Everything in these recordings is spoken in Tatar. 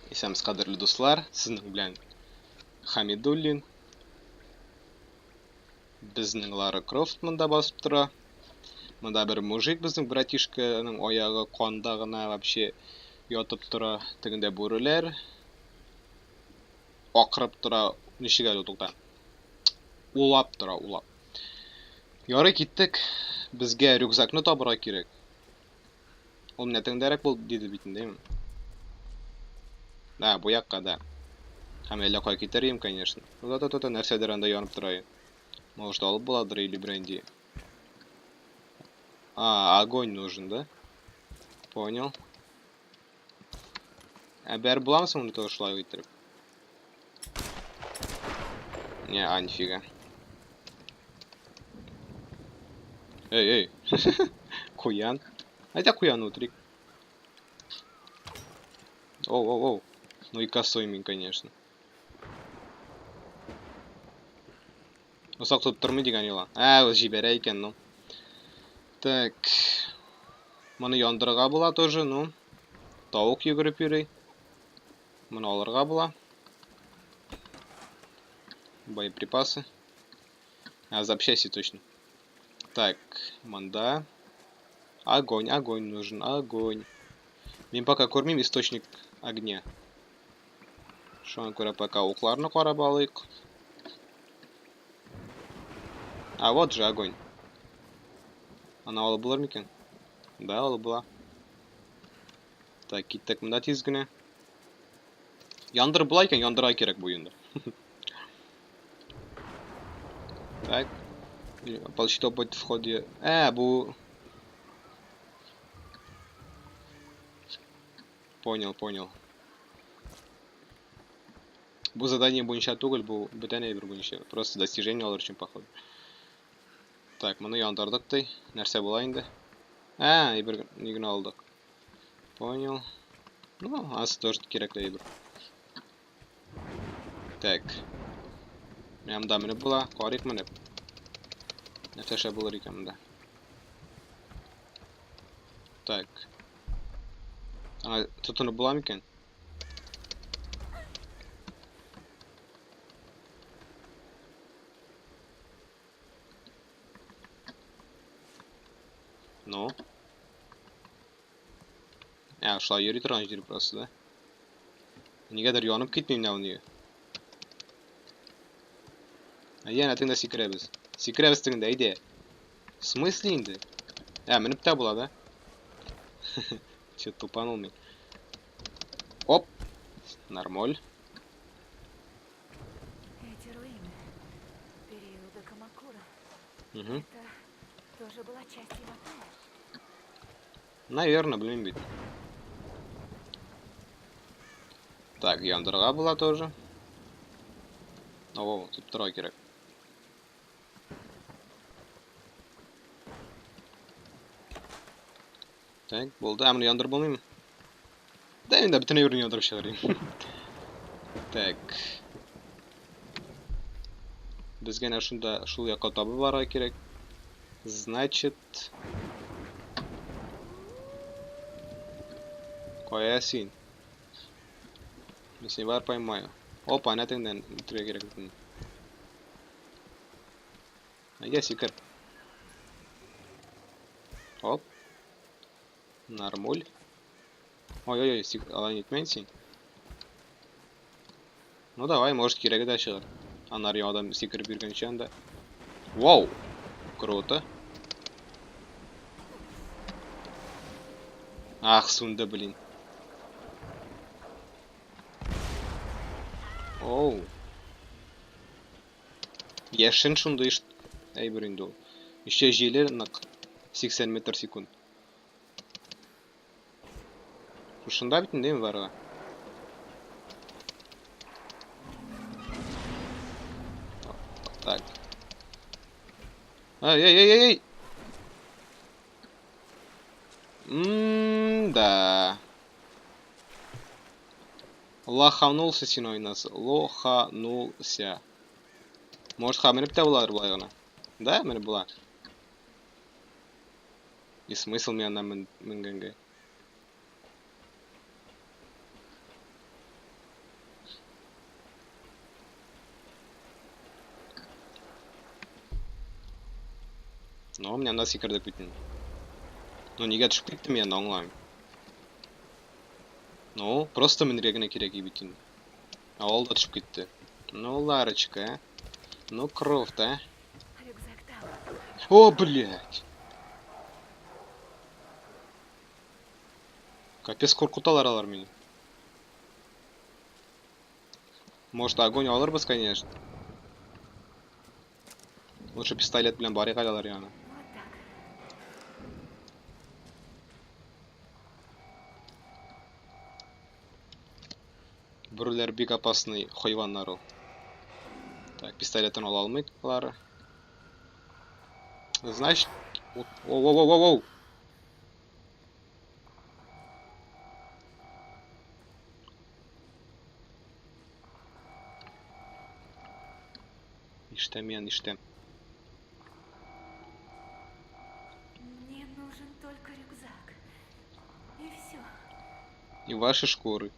Исәнмесез, кадерле дуслар, сезнең белән Хамидуллин. Безнең Лара Крофт монда басып тора. Монда бер мужик, безнең братишканың аягы канда гына вообще ятып тора. Тегендә бүреләр акырып тора. Ничек әле тукта? Улап тора, улап. Ярый, киттек. Безгә рюкзакны табырга кирәк. Ул менә тегендәрәк булды диде бит инде. Да, бу якка, да. Һәм әллә кая китәр идем, конечно. Да-да-да, нәрсәдер анда янып тора. Может, алып буладыр или бренди. А, огонь нужен, да? Понял. Ә бәр буламы соң моны тоже шулай иттереп? Не, а, нифига. Эй, эй. Куян. Әйдә куян үтерик. Оу, оу, оу. Ну и косой мин, конечно. Озак тотып тормый дигән йола. Ә, ул җибәрә икән, ну. Так. Моны яндырырга була тоже, ну. Тавык йөгереп йөри. Моны алырга була. Боеприпасы. А, запчасти точно. Так, монда. Огонь, огонь нужен, огонь. Мин пока күрмим источник огня. Шуңа күрә пока укларны карап алыйк. А, вот же огонь. Аны алып булыр микән? Да, алып була. Так, киттек монда тиз генә. Яндырып була икән, яндырырга кирәк бу инде. Так. Получить опыт в ходе... Ә, бу... Понял, понял. Бу задание буенча түгел, бу бүтән әйбер буенча. Просто достижение алыр өчен, походу. Так, моны яндырдык ди. Нәрсә була инде? Ә, әйбер ни генә алдык. Понял. Ну, анысы тоже кирәкле әйбер. Так. Менә монда менеп була. Карыйк менеп. Нәрсә булыр икән монда? Так. Аңа тотынып була микән? Ну? Ә, шулай йөри торган җир просто, да? Нигәдер янып китми менә ул нигә. Ә янә тегендә сикерәбез. Сикерәбез тегендә, әйдә. В смысле инде? Ә, менеп тә була, да? Че тупанул мин. Оп! Нормаль. Эти руины периода Камакура. Угу. Это тоже была часть Яматая? Наверное, белмим бит. Так, яндырырга була тоже. О, тут торырга кирәк. Так, булды. Ә, моны яндырып булмыймы? Да, инде бөтен әйберне яндырып чыгарыйм. Так. Безгә әнә шунда шул якка таба барырга кирәк. Значит, кая син? Мин сине бар поймаю. Опа, әнә тегендән үтәргә кирәк бит. Әйдә, сикер. Оп. Нормуль. Ой-ой-ой, алай нитмә син. Ну давай, может, кирәге дә чыгар. Аннары яңадан сикереп йөргәнче анда. Вау! Круто. Ах, сүнде, блин. Оу. Яшен шундый әйбер инде ул. Еще җиле нык. 80 метр секунд. Шушында бит инде барырга. Так. Ай, ай, ай, ай, ай. М-да. Лоханулся син уйнасы. Лоханулся. Может, ха менеп тә буладыр болай гына. Да, менеп була. И смысл мин аннан менгәнгә? Но, менә анда сикердек бит инде. Ну, нигә төшеп киттем мин анда, аңламыйм. Ну, просто менергә генә кирәк бит инде. Ә ул да төшеп китте. Ну, Ларочка, а. Ну, Крофт, а. Рюкзак там. О, блядь. Капец куркыталар алар мине. Может, огонь алырбыз, конечно. Лучше пистолет белән барыйк әле алар янына. Вот так. Бүреләр бик опасный хайваннар ул. Так, пистолетын ала алмый Лара. Значит, оу-оу-оу-оу. Ишетәм мин, ишетәм. Мне нужен только рюкзак. И все. И ваши шкуры.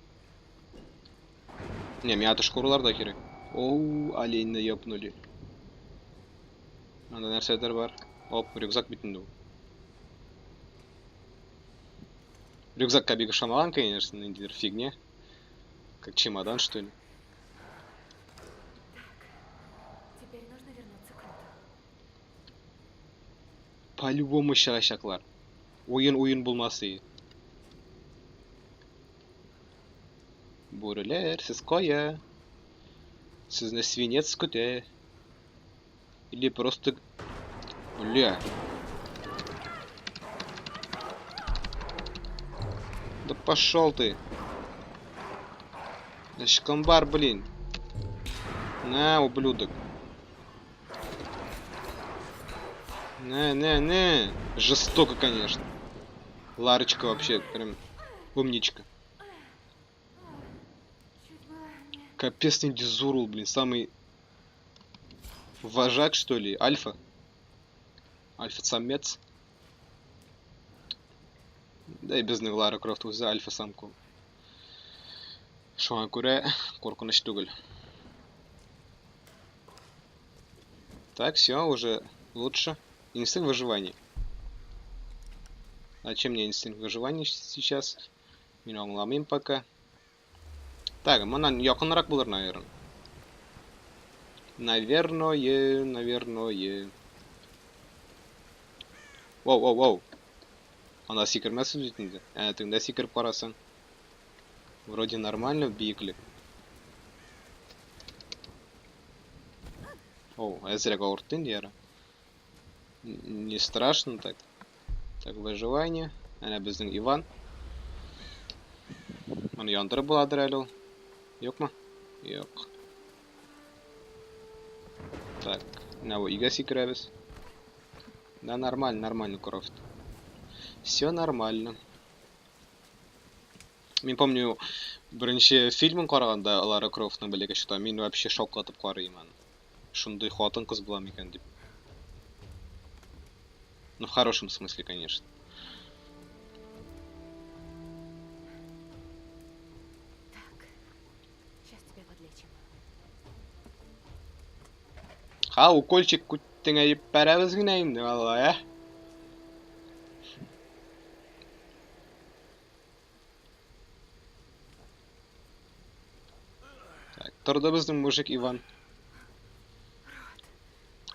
Не, миңа да шкуралар да кирәк. Оу, оленьны ёбнули. Анда нәрсәдер бар. Оп, рюкзак бит инде ул. Рюкзакка бик ошамаган, конечно, ниндидер фигня. Как чемодан, что ли. Так. Теперь нужно вернуться к Роту. По-любому чыгачаклар. Уен уен булмас иде. Бүреләр, сез кая? Сезне свинец көтә. Или просто... Бля. Да пошел ты. Да шкамбар, блин. На, ублюдок. Не, не, не. Жестоко, конечно. Ларочка вообще прям умничка. Чуть было не... Капец не дезурул, блин. Самый вожак, что ли? Альфа? Альфа-самец. Да и безнең Лара Крофт үзе альфа-самка. Шуңа күрә куркыныч түгел. Так, все, уже лучше. Инстинкт выживания. А чем мне инстинкт выживания сейчас? Мин аңламыйм пока. Так, моннан якынрак булыр, наверное. Наверное, наверное. Воу, воу, воу. Анда сикермәссез бит инде. Ә, тегендә сикереп карасаң. Вроде нормально биеклек. Оу, әзрәк авыртты инде яра. Не страшно так. Так, выживание. Әнә безнең Иван. Моны яндырып буладыр әле ул. Юкмы? Юк. Так, менә бу өйгә сикерәбез. Да, нормально, нормально, Крофт. Все нормально. Мин помню, беренче фильмын караганда Лара Крофтның бәләкәй чакта мин вообще шаккатып карыйм аны. Шундый хатын-кыз була микән дип. Ну, в хорошем смысле, конечно. Так. Сейчас тебя подлечим. Ха, укольчик күттеңә җибәрәбез генә инде, валла, ә? Так, торды безнең мужик Иван.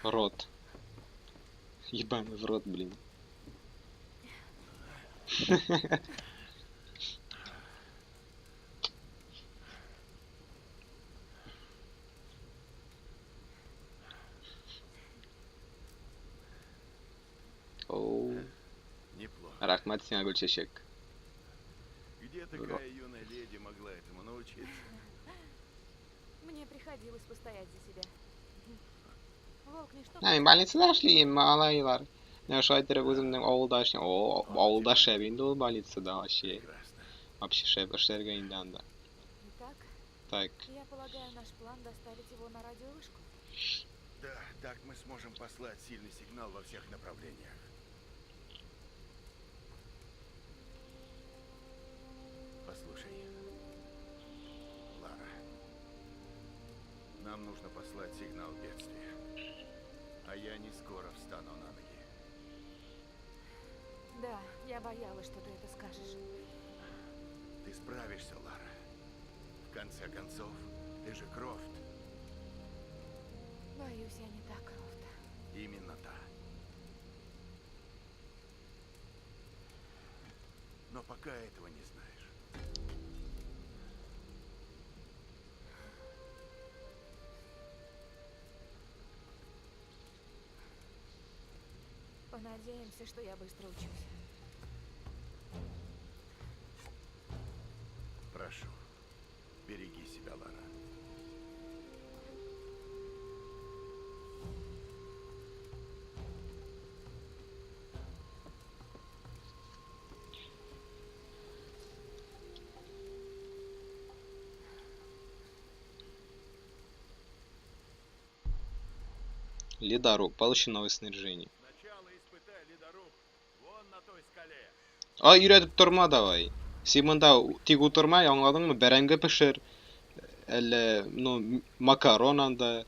Рот. Ебаный в рот, блин. Оу. Неплохо. Рәхмәт сиңа, Гөлчәчәк. Где такая юная леди могла этому научиться? Мне приходилось постоять за себя. Волк ничто. Ә, мин больницада эшлим, малайлар. Менә шулай итеп үземнең авылда эшлим. О, авылда шәп инде ул больницада вообще. Прекрасно. Вообще шәп эшләргә инде анда. Итак, Так. я полагаю, наш план доставить его на радиовышку. Да, так мы сможем послать сильный сигнал во всех направлениях. Послушай, Лара, нам нужно послать сигнал бедствия. А я не скоро встану на ноги. Да, я боялась, что ты это скажешь. Ты справишься, Лара. В конце концов, ты же Крофт. Боюсь, я не та Крофт. Именно та. Но пока этого не знаешь. Понадеемся, что я быстро учусь. Прошу, береги себя, Лара. Ледоруб. Получи новое снаряжение. Сначала испытай ледоруб. Вон на той скале. А, өйрәтеп торма давай. Син монда тик утырма, аңладыңмы? Бәрәңге пешер. Әллә, ну, макарон анда,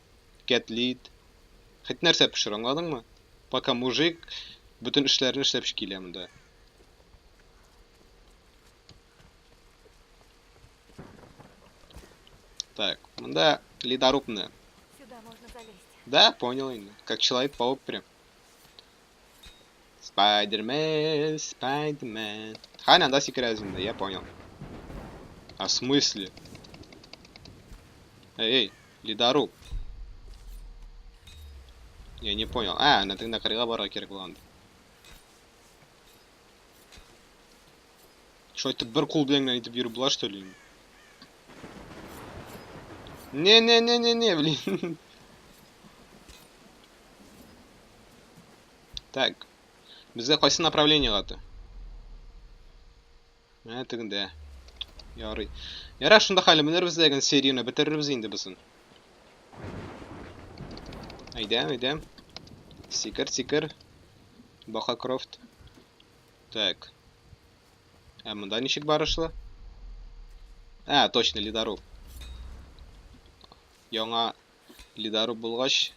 кәтлит. Хоть нәрсә пешер, аңладыңмы? Пока мужик бөтен эшләрен эшләп килә монда. Так, монда ледорубны. Сюда можно залезть. Да, понял инде. Как Человек-паук прям. Спайдермен, Спайдермен. Хай, надо сикерәбез инде, я понял. А в смысле? Эй, эй, ледоруб. Я не понял. А, на тегендә кырыйга барырга кирәк була анда. Что это бер кул белән генә итеп йөреп була, что ли? Не-не-не-не-не, блин. Так. Безгә кайсы направлениегә аты? Менә тегендә. Ярый. Ярар, шунда хәле менәрбез дигән серияне бетерербез инде бусын. Әйдә, әйдә. Сикер, сикер. Баха Крофт. Так. Ә монда ничек барышлы? А, точно, ледоруб. Яңа ледоруб булгач,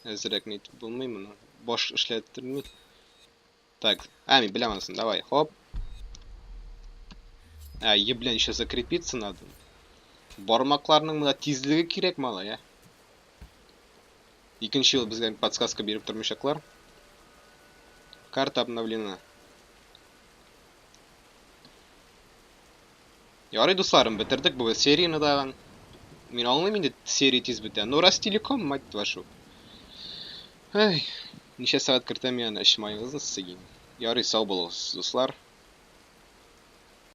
әзрәк нитеп булмый моны. Баш эшләттерми. Так, а, мин беләм анысын. Давай, хоп. А, еблен, еще закрепиться надо. Бармакларның монда тизлеге кирәк, малай, ә. Икенче ел безгә подсказка биреп тормыйчаклар. Карта обновлена. Ярый, дусларым, бетердек бу серияне тагын. Мин аңлыйм инде, серия тиз бетә. Ну, Ростелеком, мать вашу. Эй, ничә сәгать кертәм янә, эчмаегызны сигим. Ярый, сау булыгыз, дуслар.